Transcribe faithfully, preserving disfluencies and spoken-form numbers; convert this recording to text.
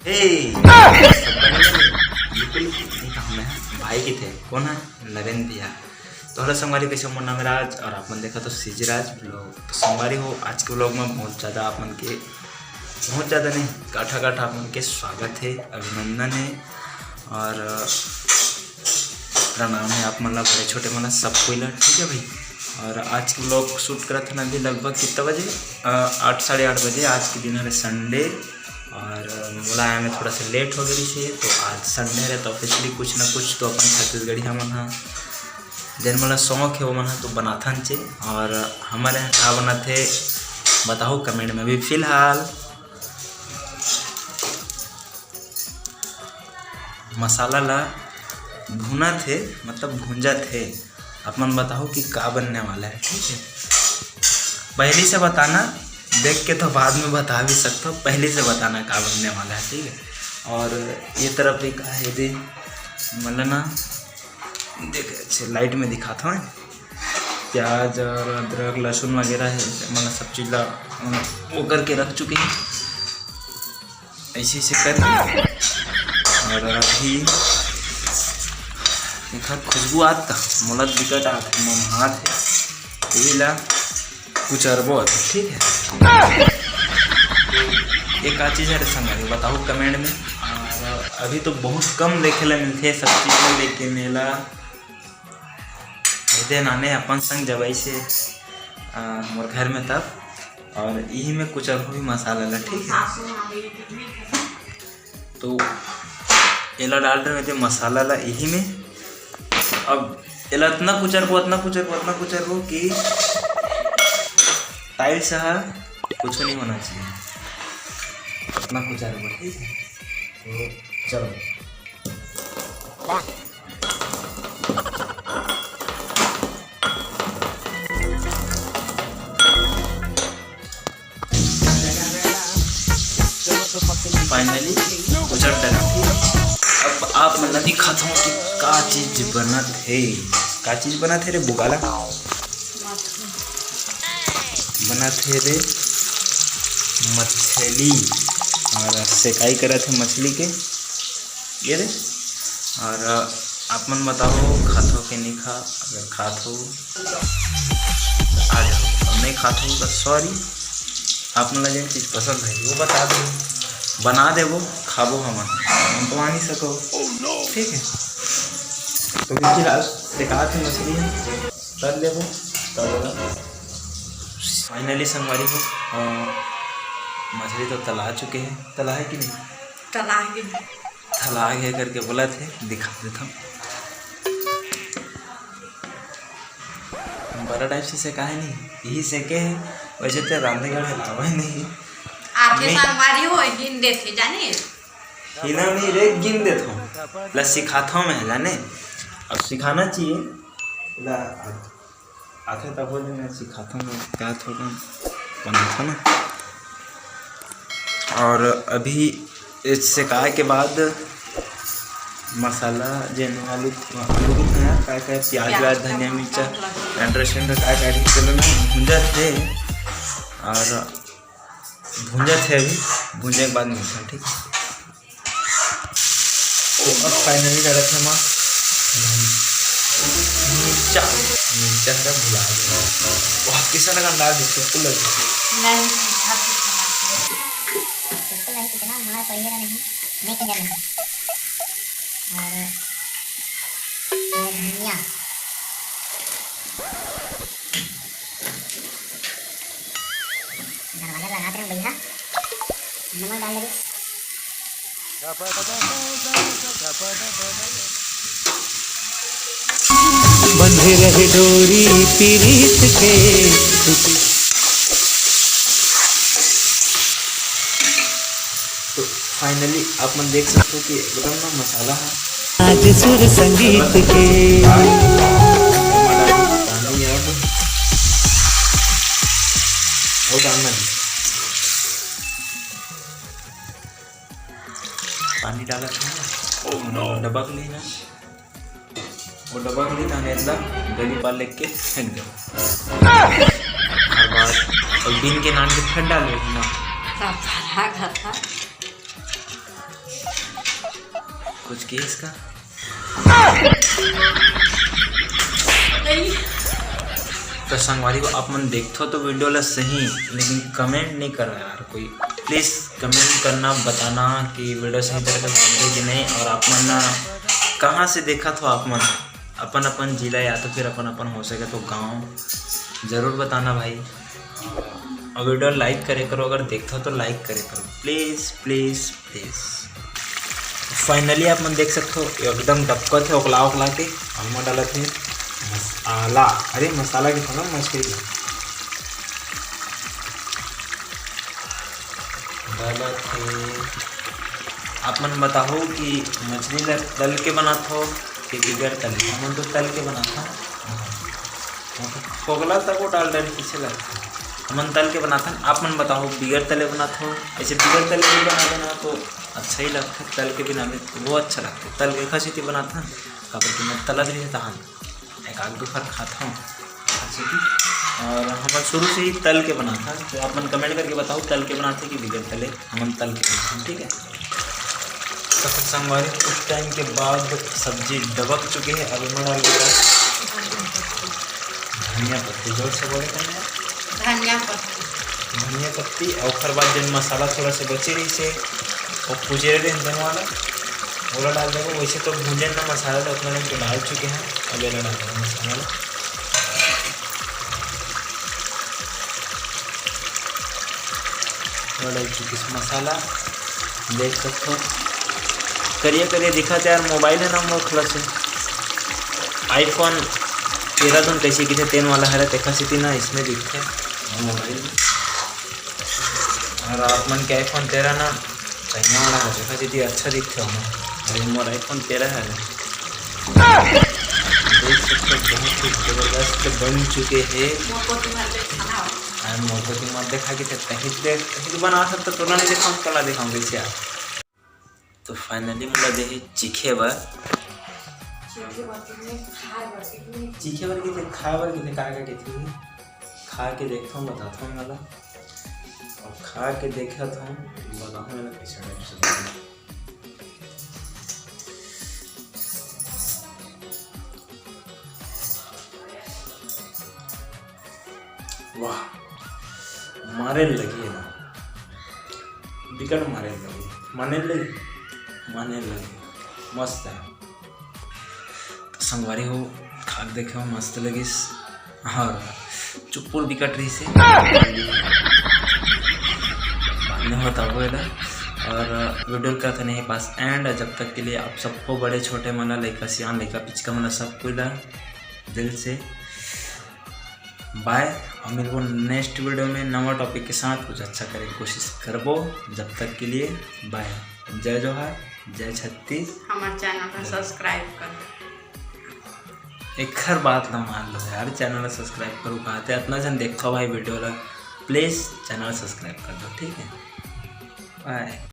हे, सब बने बने। बिल्कुल नहीं कहा मैं, भाई की थे। कौन है? नरेंद्र भैया। तो हेलो संगवारी, कैसे? मोर नाम है राज और आप मन देखत हो सीजी राज vlog। तो संगवारी हो, आज के vlog में बहुत ज़्यादा आप मन के, बहुत ज़्यादा नहीं, काठा काठा आप मन के स्वागत है, अभिनंदन है और प्रणाम है आप मन ला, बड़े छोटे मन ला, सब कोई ला, ठीक है भाई। और आज के vlog shoot करत हन अभी लगभग कितना बजे? अ, आठ, साढ़े आठ बजे। आज के दिन हरे Sunday और मोला आए में थोड़ा सा late हो गई थी, तो आज Sunday हरे तो officially कुछ ना कुछ तो अपन छत्तीसगढ़िया मन हा, जेन मोला शौक है वो मन हा तो बनाथन चे। और हमारे यहाँ का बनत है बताओ comment में। अभी फिलहाल मसाला ला भूनत हे, मतलब भूंजत हे। आप मन बताओ कि का बनने वाला है, ठीक है? पहली से बताना, देख के तो बाद में बता भी सकते हो, पहली से बताना का बनने वाला है, ठीक है? और ये तरफ भी का है दे, मतलब ना, देख, अच्छे light में दिखाता हूँ। प्याज और अदरक, लहसुन वगैरह है, मतलब सब चीज़ ला, अ, वो करके रख चुके हैं। ऐसे ऐसे कर और अभी देखा खुशबू आत, मोला बिकट आत, मोर हाथ है, यही ला कुचरबो आत, ठीक है। ये का चीज़ है रे संगवारी, बताओ comment में। और अभी तो बहुत कम देखे ला मिलते हैं सब चीज़ में, लेकिन एला एदे नाने अपन संग जब ऐसे, अ, मोर घर में तब, और यही में कुचरहूँ भी मसाला ला, ठीक है। तो एला डाल रहे थे मसाला ला यही में। अब एला इतना कुचरबो, इतना कुचरबो, इतना कुचरबो कि tiles हा कुछ नहीं होना चाहिए, इतना कुचरबो, ठीक है। तो चलो। Finally कुचर डला। अब आप मन ला दिखात हूँ कि का चीज बनत हे, का चीज बनत हे रे बुगाला। बनत हे रे मछली, और सेकाई करत हे मछली के। ये रे, और आप मन बताओ, खाथो के नहीं खा? अगर खाथो तो आ जाओ, और नहीं खाथो तो sorry। आप मन ला जेन चीज पसंद है वो बता दो, बना देबो, खाबो हमन, हम तो आ नहीं सको, ठीक है? तो फिलहाल सेकात हे मछली है, तल लेबो, तब finally संगवारी हो, अ, मछली तो तला चुके हैं, तला है कि नहीं? तला है कि नहीं? तला है करके बोला थे, दिखा देता हूँ। बड़ा type से सेका है नहीं, यही सेके है, वैसे तो रांधे गढ़ अलावा ही नहीं। आथे मैं संगवारी हो, गिन देथे, जाने? हिना नहीं रे, गिन देत हूँ। ला सिखात हूँ मैं, जाने? अब सिखाना चाहिए। ला, आथे तब हो जाए, मैं सिखाता हूँ, क्या थोड़ा बनाता ना। और अभी इस सेकाय के बाद मसाला, जेन आलू, आलू भी है, का का प्याज प्याज, व्याज, धनिया, टमाटर, मिर्चा, लहसुन। Understand का का चलो ना भूंजा थे। और भूंजा थे अभी, भूंजे के बाद मिलता है, ठीक है? तो अब finally डालत हे माँ मिर्चा, मिर्चा हरा भुला गया। वाह, कैसा लगा अंदाज, बिल्कुल लग नहीं, मीठा कुछ नहीं। बिल्कुल नहीं, कितना हमारा परिवार नहीं, नहीं किया नहीं। और, और धनिया। दरवाजा लगा दे भैया, नमक डाल दे। बंधे रहे डोरी पीरीत के। तो finally आप मन देख सकते हो कि एकदम ना मसाला है। आज सुर संगीत के। पानी अब वो डालना नहीं। पानी डाला था ना, डबक लेना। वो डबक लेना, एकदम गली पार लेके फेंक दो। हर बार और बीन के नान के फेंक डालो ना। का भरा घटा। कुछ किया इसका। तो संगवारी हो, आप मन देखथो तो वीडियो ला सही, लेकिन कमेंट नहीं कर रहा यार कोई। प्लीज कमेंट करना, बताना कि वीडियो सही तरह से समझे कि नहीं, और आप मन कहाँ से देखत हो, आप मन अपन अपन जिला या तो फिर अपन अपन हो सके तो गांव जरूर बताना भाई। और वीडियो लाइक करे करो, अगर देखथो तो लाइक करे करो, प्लीज प्लीज प्लीज। फाइनली आप मन देख सकथो, एकदम डबकत हे ओकला ओकला के। अब मैं डालत हे मसाला, अरे मसाला के थोड़ा मछली डालत हे। आप मन बताओ कि मछली ला तल के बनात हो कि बिगर तले? हमन तो तल के बनात हन। फोगला तक वो डाल डाल पीछे लगता है। हमन तल के बनात हन, आप मन बताओ बिगर तले बनात हो? ऐसे बिगर तले भी बना देना तो अच्छा ही लगता है, तल के बिना भी वो अच्छा लगता है। तल के खसीती बनात हन, काबर कि मैं तलत रही तहन एक आध दो फर खात हूँ। और हमन शुरू से ही तल के बनात हन, तो आप मन कमेंट करके बताओ तल के बनात है कि बिगर तले। हमन तल के बनात हन, ठीक है। तो फिर संगवारी कुछ टाइम के बाद सब्जी डबक चुके हैं, अब मैं डाल देता धनिया पत्ती, जोर से बोले कन्या। धनिया पत्ती। धनिया पत्ती, और ओकर बाद जन मसाला थोड़ा से बचे रही से, वो कुचेरे रहे धन वाला, ओला डाल देबो। वैसे तो भूंजन ना मसाला ला, उतना टाइम तो डाल चुके हैं, अब एला डाल देबो मसाला ला। थोड़ा डाल चुके मसाला, देख सकते हो करिया करिया दिखत हे यार, मोबाइल है ना मोर थोड़ा से iPhone तेरह धुन कैसे किथे तेन वाला हरे, तेखा सेती ना इसमें दिखथे मोबाइल में। और आप मन के iPhone तेरह ना चाइना वाला है, तेखा सेती अच्छा दिखथे ओमा। अरे मोर iPhone तेरह है। देख सकते हो बहुत ही जबरदस्त बन चुके हैं। मोर को तुम्हारे खाना हो। अरे मोर को तुम मत देखा कि तहीं देख, तहीं बना सकते, तोला नहीं दिखाऊँ, तोला दिखाऊँ कैसे यार। तो फाइनली मोला दे हे चीखे बर। चीखे बर कितने, खाए बर कितने? चीखे बर कितने, खाए बर कितने, का का कितने? खा के देखता हूँ, बताता हूँ मला। और खा के देखा था, बताता हूँ मला कैसा टाइप से बना। वाह, मारे लगी है ना, बिकट मारे लगी, माने लगी, माने लगी, मस्त है। तो संगवारी हो, खा के देखे हो, मस्त लगिस। और चुप्पुर बिकट रही से बाद में बताबो एला। और वीडियो का था नहीं पास एंड। जब तक के लिए आप सबको, बड़े छोटे मन ला, लइका सियान, लइका पिचका मन ला, सब कोई ला दिल से बाय, और मिलबो नेक्स्ट वीडियो में नवा टॉपिक के साथ। कुछ अच्छा करे के कोशिश करबो। जब तक के लिए बाय, जय जोहार, जय छत्तीस। हमारे चैनल पर सब्सक्राइब कर दो। एखर बात ला मान लो यार, चैनल ला सब्सक्राइब करो, कहा थे इतना जन देखो भाई वीडियो ला, प्लीज चैनल सब्सक्राइब कर दो, ठीक है, बाय।